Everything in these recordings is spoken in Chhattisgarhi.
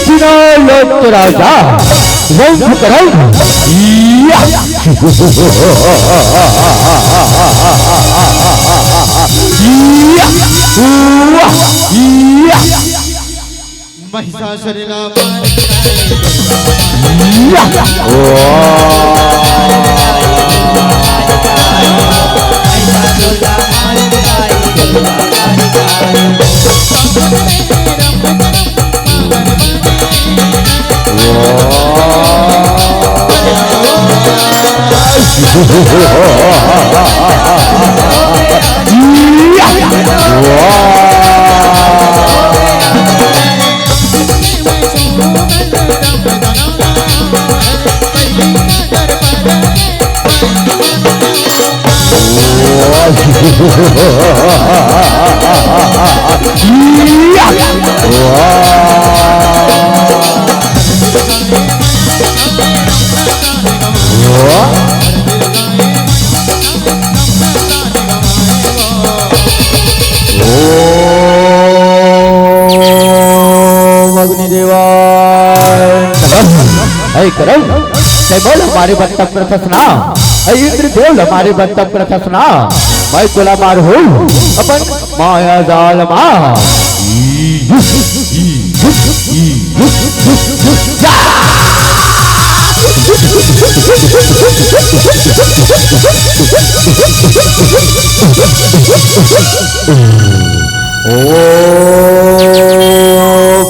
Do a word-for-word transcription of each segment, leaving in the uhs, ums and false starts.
तीनों लोक के राजा, रंग करंग। या। या। या। महिषासुर ला मार। या। वाह। ओम अग्निदेवाय नमः। ऐ करम, तैं मोला मारे बर तप करथस ना, ऐ इंद्रदेव ला मारे बर तप करथस ना, मैं तोला मारहूं अपन माया जाल मा। ओम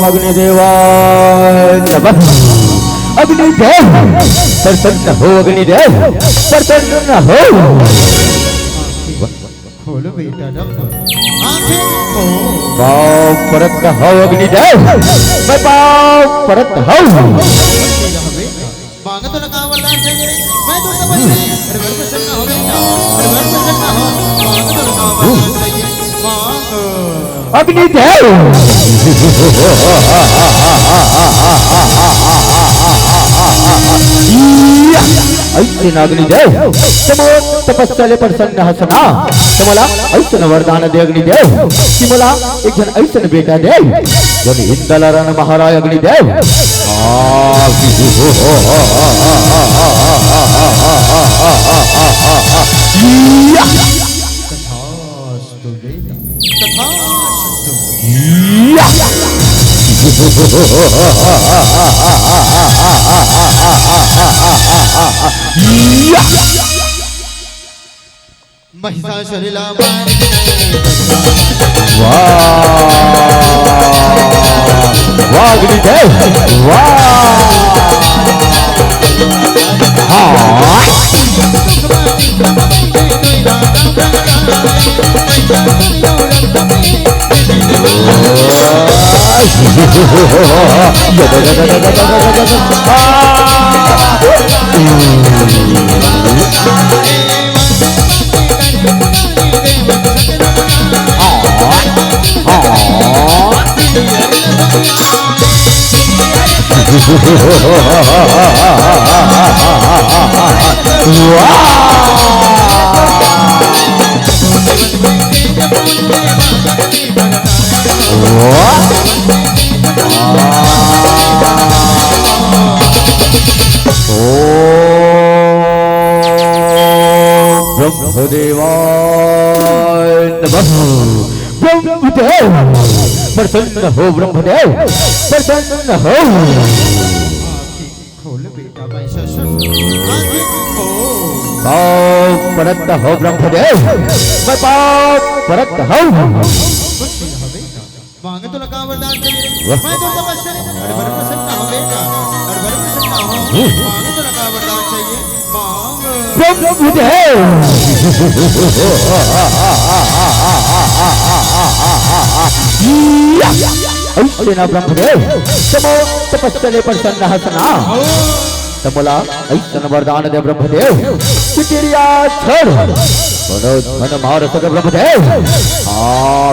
अग्निदेवाय नमः। अग्निदेव प्रसन्न हो, अग्निदेव प्रसन्न हो। खोल बेटा डब। आंखें खोल। पाँव परत हव अग्निदेव, मैं पाँव परत हव। मांग तो लगा वरदान चाहिए रे, मैं दूर तपस्या रे। अरे वर प्रसन्न हो बेटा, अरे वर प्रसन्न हो, मांग तो लगा वरदान चाहिए, मांग। अग्निदेव। या। अइसे ना अग्निदेव, तैं मोर तपस्या ले प्रसन्न हस ना, त मोला अइसन वरदान दे अग्निदेव, कि मोला एक झन अइसन बेटा दे, जउन इंदल अरन महाराय अग्निदेव। आ, या। तथास्तु बेटा, तथास्तु। या। या। महिषासुर ला मार। वाह। वाह, अग्निदेव। वाह। हाँ। ओम ब्रह्मदेवाय नमः। ब्रह्मदेव प्रसन्न हो, ब्रह्मदेव प्रसन्न हो। खोल बेटा महिषासुर, आंखें खोल। पाँव परत हौं ब्रह्मदेव, मैं पाँव परत हौं। कुछ नहीं हवे। मांग तो लगा वरदान चाहिए। वाह। मैं तो तपस्या नहीं, बड़े बड़े प्रसन्न हो बेटा, बड़े बड़े प्रसन्न हो। हम्म। मांग तो लगा वरदान चाहिए। मांग। ब्रह्मदेव। ऐसे ना ब्रह्मदेव, समो तपस्या ले प्रसन्न हसना। त मोला अइसन वरदान दे ब्रह्मदेव, कि चिड़िया छोड़ कोनो झन मार सके ब्रह्मदेव। हाँ।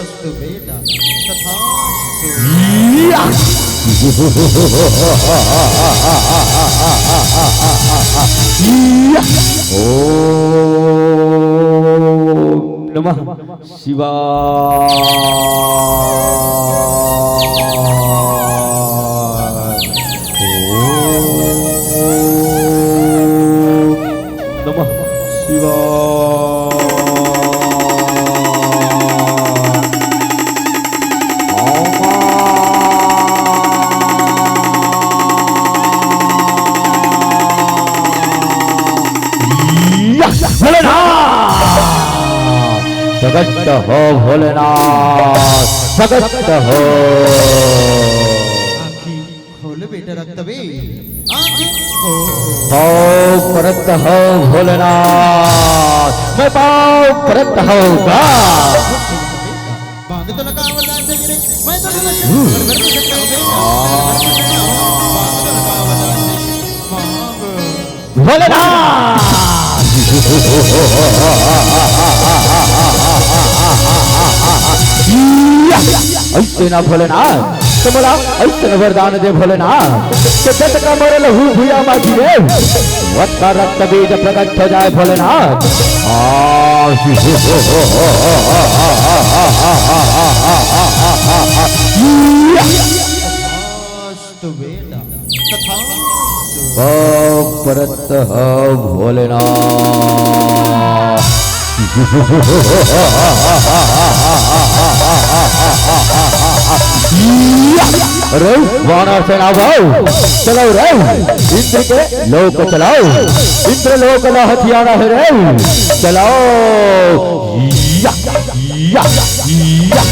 तथास्तु बेटा, तथास्तु। ओम नमः शिवाय। ओम नमः शिवाय। भोलेनाथ। प्रकट हो भोलेनाथ, प्रकट हो। आँखी खोल बेटा रक्तबीज, आँखी खोल। पाँव परत हौं भोलेनाथ, मैं पाँव परत हौं गा। मांग तो लगा वरदान चाहिए रे, मैं तो लगा हम्म। मांग तो लगा वरदान चाहिए। मांग। भोलेनाथ। ऐसे ना भोलेनाथ, त मोला ऐसे ना वरदान दे भोलेनाथ, कि जतका मोर लहू भुइयां मा गिरे, वतका रक्त बीज प्रकट हो जाए भोलेनाथ। आ, तथास्तु बेटा, तथास्तु। पाँव परत हौं भोलेनाथ। रे वानर सेना भाव, चलो रे, इंद्र के लोक चलाओ, इंद्र लोक ला हथियाना हे रे, चलाओ। या, या, या, या, या।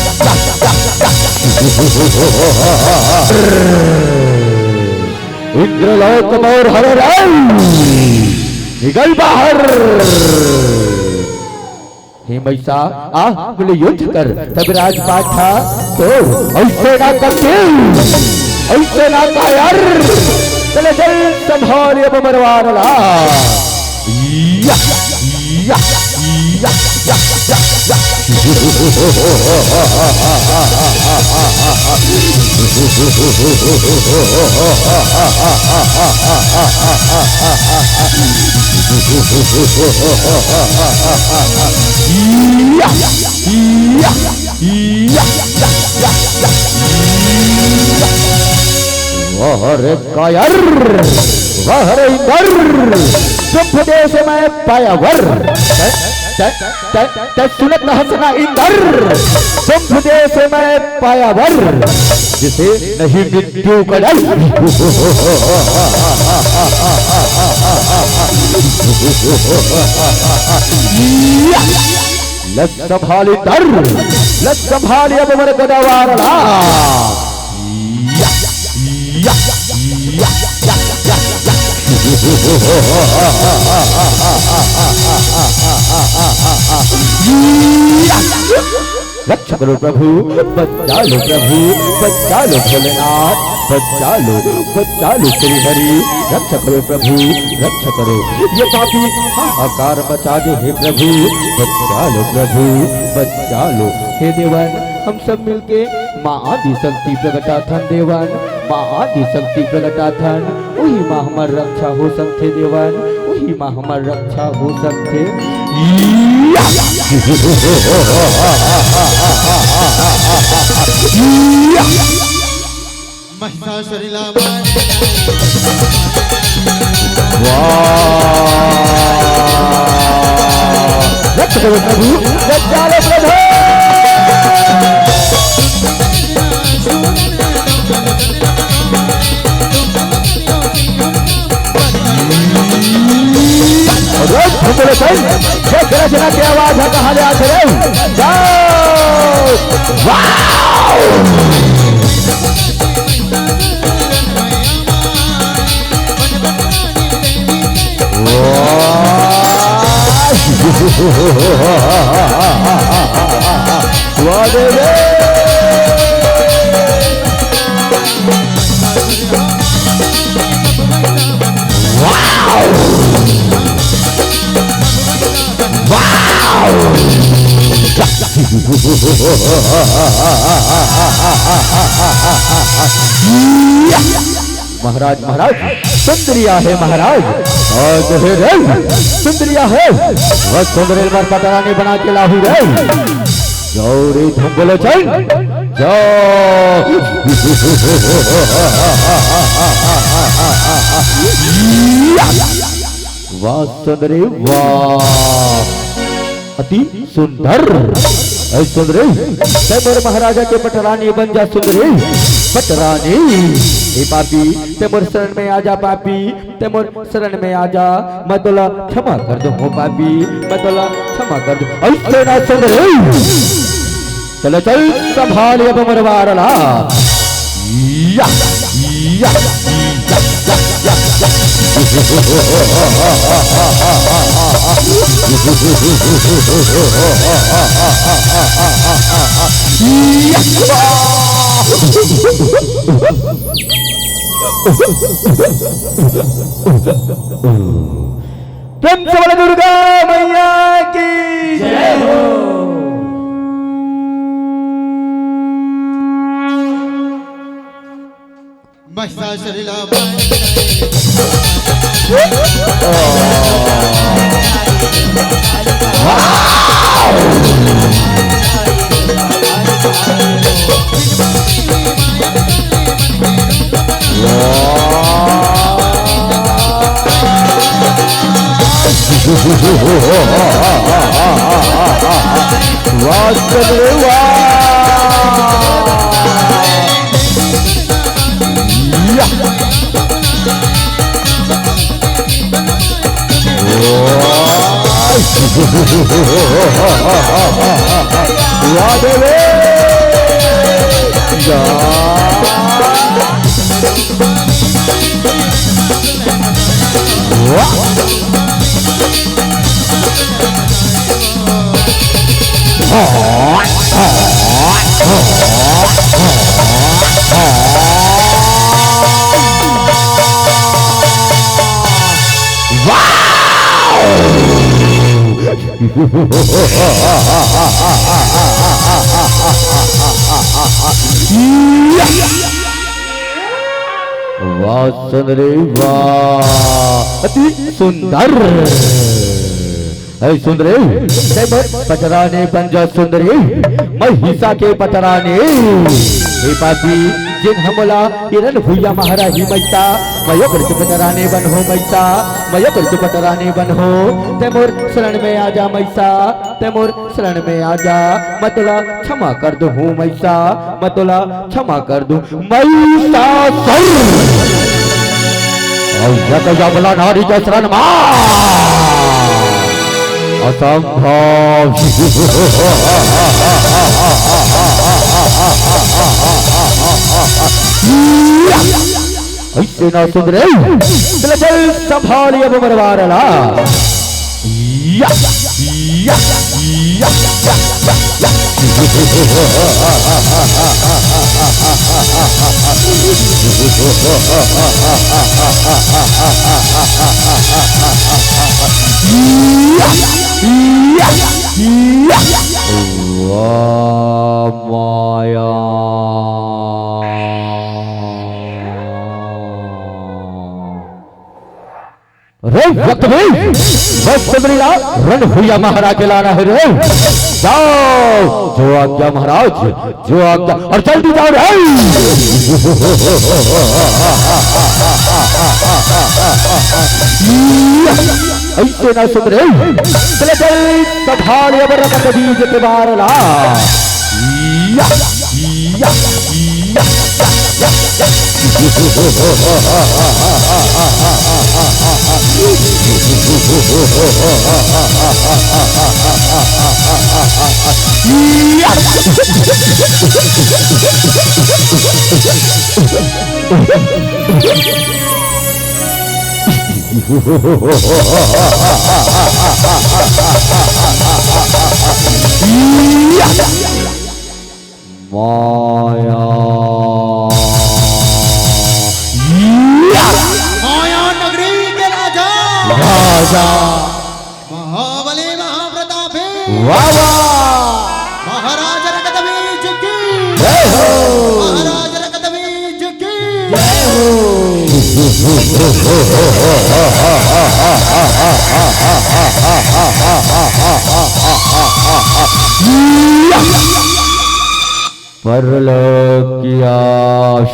इंद्रलोक मोर हरे रे, निकल बाहर। हे मइसा, आ, बोले युद्ध कर, तब राजपाट था, तो ऐसे ना करते, ऐसे ना कायर, चले चल संभाल अब मरवार ला। या, या, या, या, या। या, या, या, या, या। वाह रे कायर, वाह रे इंदर, ब्रह्मदेव से मैं पाया वर। तै, तै, तै, तै सुनत हसना इंदर, ब्रह्मदेव से मैं पाया वर, जिसे नहीं मृत्यु का डर। लस संभाली डर, लस संभाली अब मोर गदा वार ला। या, या, या, या, या, या। या। रक्षा करो प्रभु, बचा लो प्रभु, बचा लो भोलेनाथ, बचा लो, बचा लो श्री हरि। रक्षा करो प्रभु, रक्षा करो, ये पापी हाहाकार मचा दे हे प्रभु, बचा लो प्रभु, बचा लो। हे देवन, हम सब मिलके माँ आदि शक्ति प्रगटाथन देवन, माँ आदि शक्ति प्रगटाथन, उही माँ हमर रक्षा हो सकथे देवन, उही माँ हमर रक्षा हो सकथे। या! या! महिषासुर ला मार। वाह! रक्षा करो प्रभु, रक्षा लो प्रभु। जय, जय, जय, जय, क्या आवाज है, कहाँ ले आते रहे? जाओ। वाओ। वाह। वाह रे रे। वाह। वाह। महाराज, महाराज, सुंदरिया है महाराज। और जो है रे, सुंदरिया है, वो सुंदरी बर पटरानी बना के लाहू रे। गौरी धुम्बलो चल, जाओ। वाह सुंदरी, वाह। अति सुंदर। ऐ सुंदरी, तै मोर महाराजा के पटरानी बन जा सुंदरी। पटरानी। ए पापी, तै मोर शरण में आ जा पापी, तै मोर शरण में आ जा। मैं तोला क्षमा कर दूं हूँ पापी, मैं तोला क्षमा कर दूं। ऐसे ना सुंदरी। चलो चल, संभाल अब मरवार ला। या, या, या, या, या। प्रेम से बोले दुर्गा मैया की जय हो। महिषासुर ला मार वाह रे वाह। या। वाह। वाह देवे। या। वाह। वाह सुंदरी वाह, अति सुंदर। ऐ सुंदरी, तै मोर पटरानी बन जा सुंदरी, मैं हिस्सा के पटरानी। हे पापी, जिन हमला इरन भुइया महाराही मैसा, मैं ओकर के पटरानी बन हो मैसा, मैं ओकर के पटरानी बन हो। तै मोर शरण में आ जा मैसा, तै मोर शरण में आ जा, मैं तोला क्षमा कर दूं हूँ मैसा, मैं तोला क्षमा कर दूं महिषासुर। और यह तो जबला नारी के शरण मा असंभव। ऐसे ना सुंदरी, चल चल संभाल अब मरवार ला। या, या, या, या, या, या। या, या, या। वाह माया। रे वक्त में बस सदरी ला रण हुइया महाराज के लाना है रे। जाओ, जो आज्ञा महाराज, जो आज्ञा, और जल्दी जाओ रे। ऐसे ना सुंदरी, चले चल, संभाल अब रमत बीज के बार ला। या, या, या, या। माया। माया नगरी के राजा। राजा। महाबली महाप्रतापी। वाह वाह। महाराज रगतबीज की। जय हो। महाराज रगतबीज की। जय हो। परलोक की आस।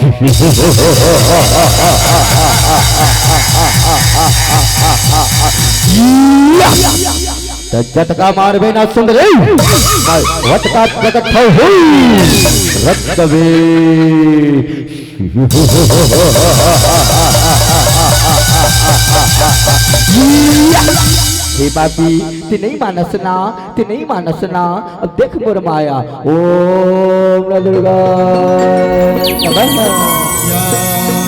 त जतका मारबे ना सुंदरी, वतका प्रकट हो हुई रक्त भी। हे पापी, ते नहीं मानस ना, ते नहीं मानस ना, अब देख मोर माया। ओम नमः दुर्गा नमः। या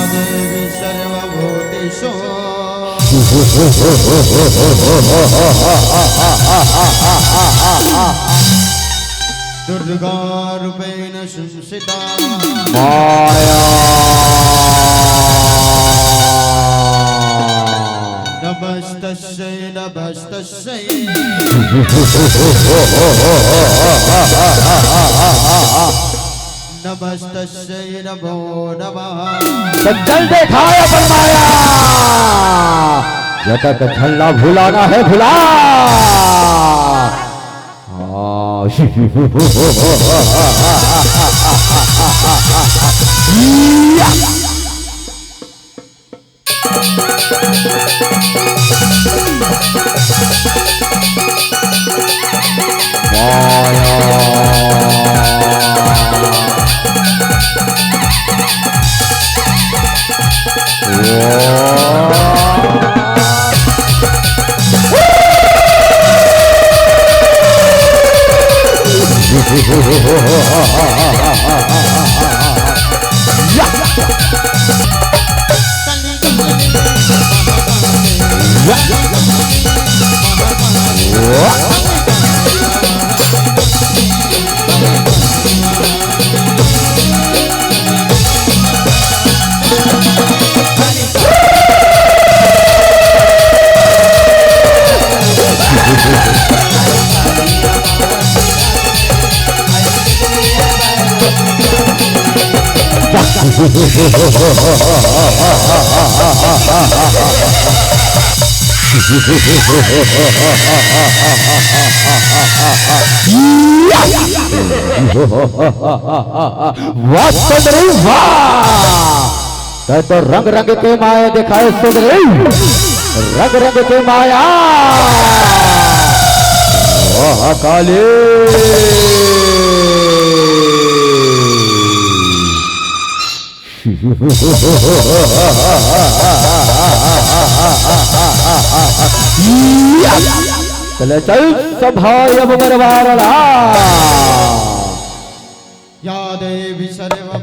देवी सर्वभूतेषु। दुर्गा रूपेण संस्थिता। माया। नमस्तस्यै नमस्तस्यै। नमस्तस्यै नमो नमः। त चल देखाय अपन माया। जतक झल्ला भुलाना है भुला। हाँ। वाह सुंदरी वाह। तै तो रंग रंग के माया देखाए सुंदरी, रंग रंग के माया। वाह काली। चले चल सभा अब बरबार ला। या देवी सर्व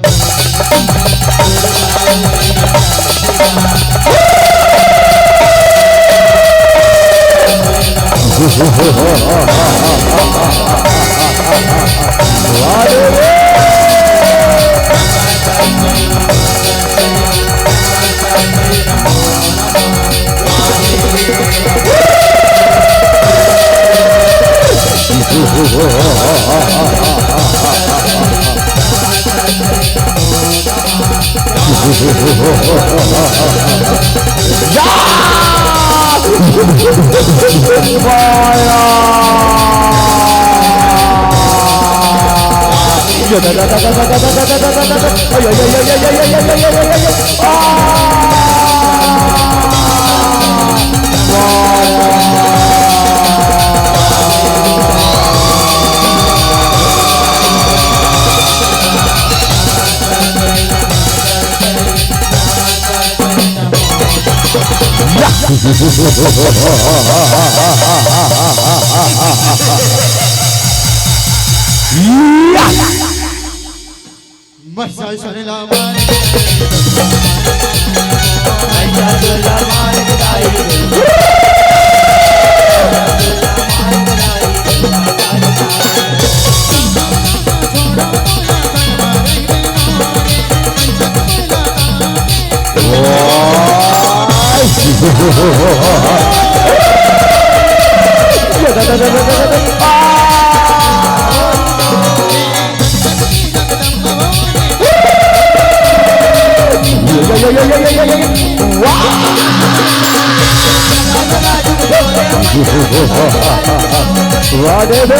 वाह देवे।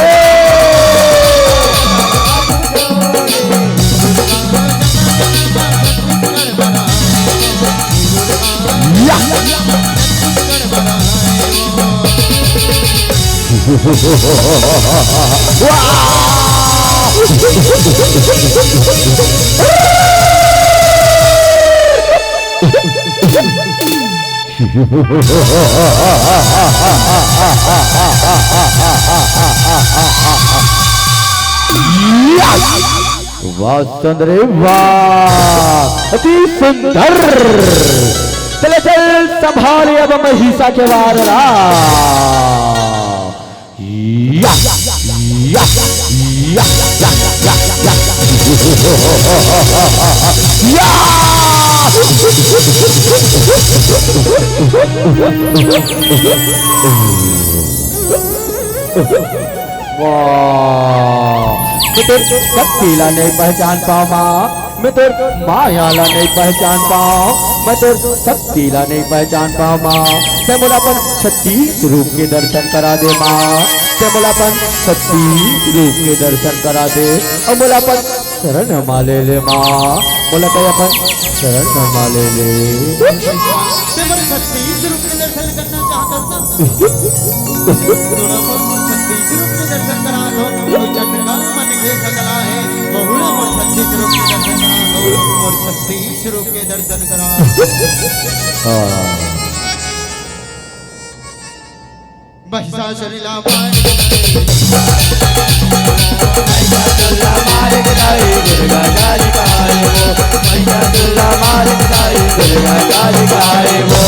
या। वाह। वाह सुंदर रे वाह, अति सुंदर। चले चल संभाल अब महिषा के वार ला। या, या, या, या, या, या, या। या। वाह। मैं तोर शक्ति ला नहीं पहचान पावा, मैं तोर माया ला नहीं पहचान पावा, मैं तोर शक्ति ला नहीं पहचान पावा। ते मोला अपन छत्तीस रूप के दर्शन करा दे माँ, ते मोला अपन छत्तीस रूप के दर्शन करा दे, अउ मोला अपन शरण मा ले ले माँ, मोला ते अपन शरण मा ले ले। ते मोर छत्तीस रूप के दर्शन करना चाहत हस ना? तोला मोर छत्तीस रूप के दर्शन करा दो। तू जग का मन के सकला है, बहुला मोर छत्तीस रूप के दर्शन करा दो। मोर छत्तीस रूप के दर्शन करा। हाँ। महिषासुर ला मार के लाई। महिषासुर ला मार के लाई, दुर्गा काली कहाए वो। महिषासुर ला मार के लाई, दुर्गा काली कहाए वो।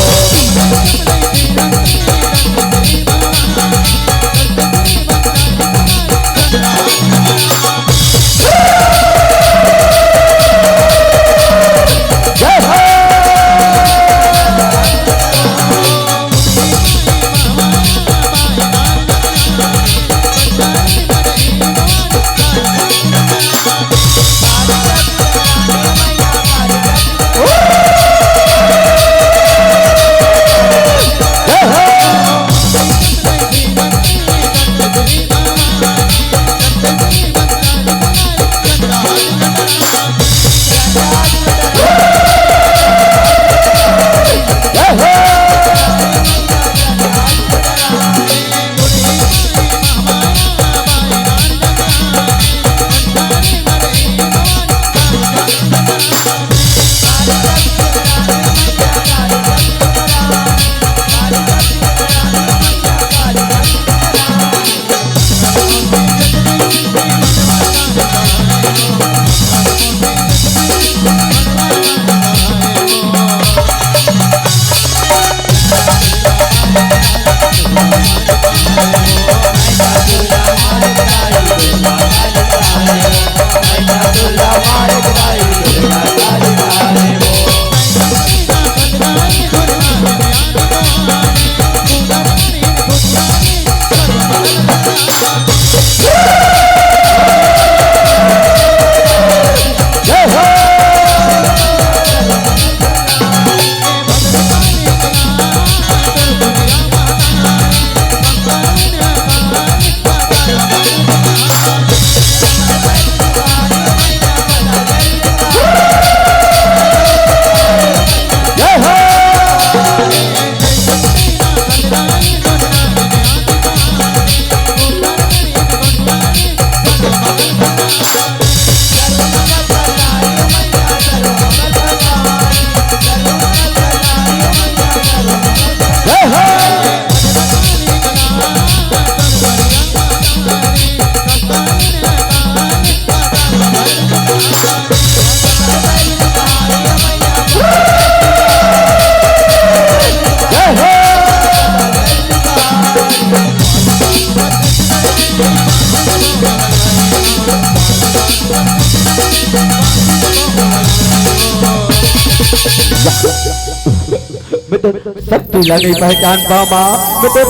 मैं तो शक्ति ला नहीं पहचान पाऊँ माँ, मैं तो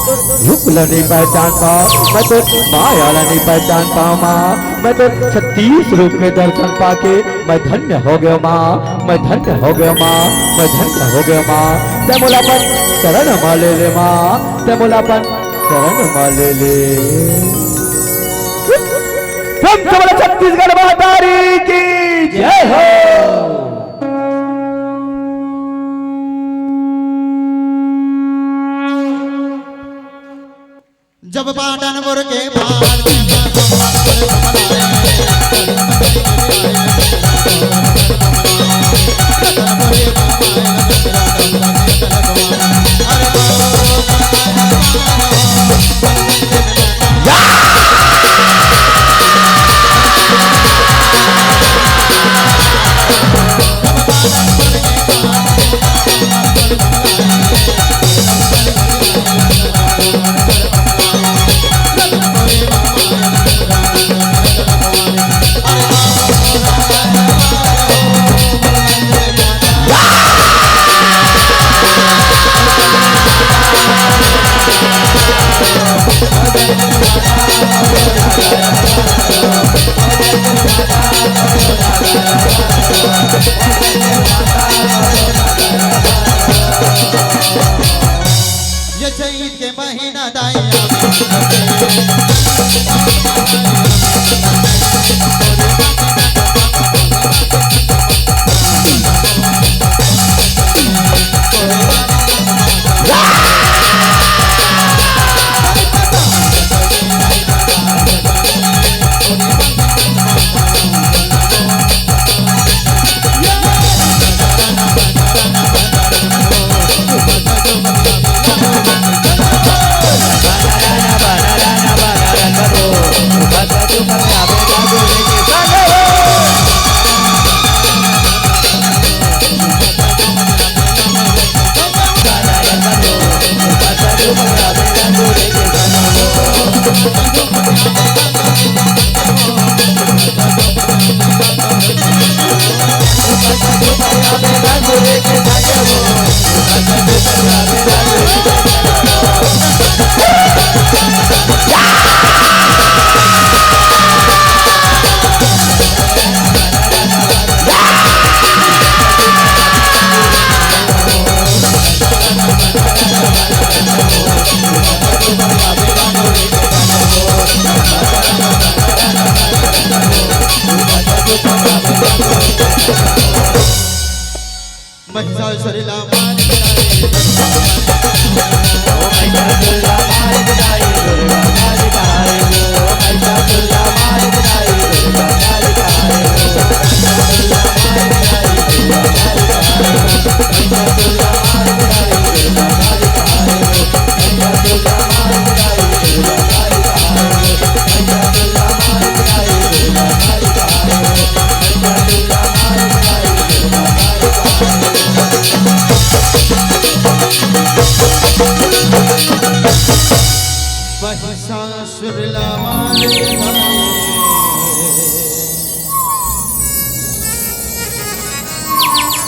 रूप ला नहीं पहचान पाऊँ, मैं तो माया ला नहीं पहचान पाऊँ माँ। मैं तो छत्तीस रूप के दर्शन पाके मैं धन्य हो गयो माँ, मैं धन्य हो गयो माँ, मैं धन्य हो गयो माँ। तैं मोला अपन शरण मा ले ले माँ, तैं मोला अपन शरण मा ले ले। प्रेम से बोलो छत्तीसगढ़ महतारी की जय हो। जब पाटनपुर के पहाड़ पे ये चैत के महीना दाई महिषासुर ला मार गिराए। महिषासुर ला मार गिराए।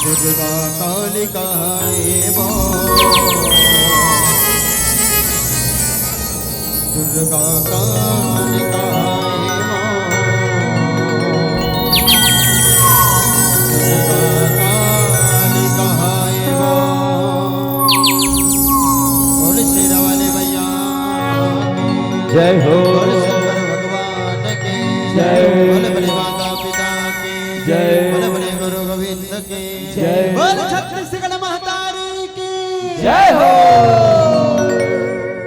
दुर्गा कालिका हे माँ। दुर्गा कालिका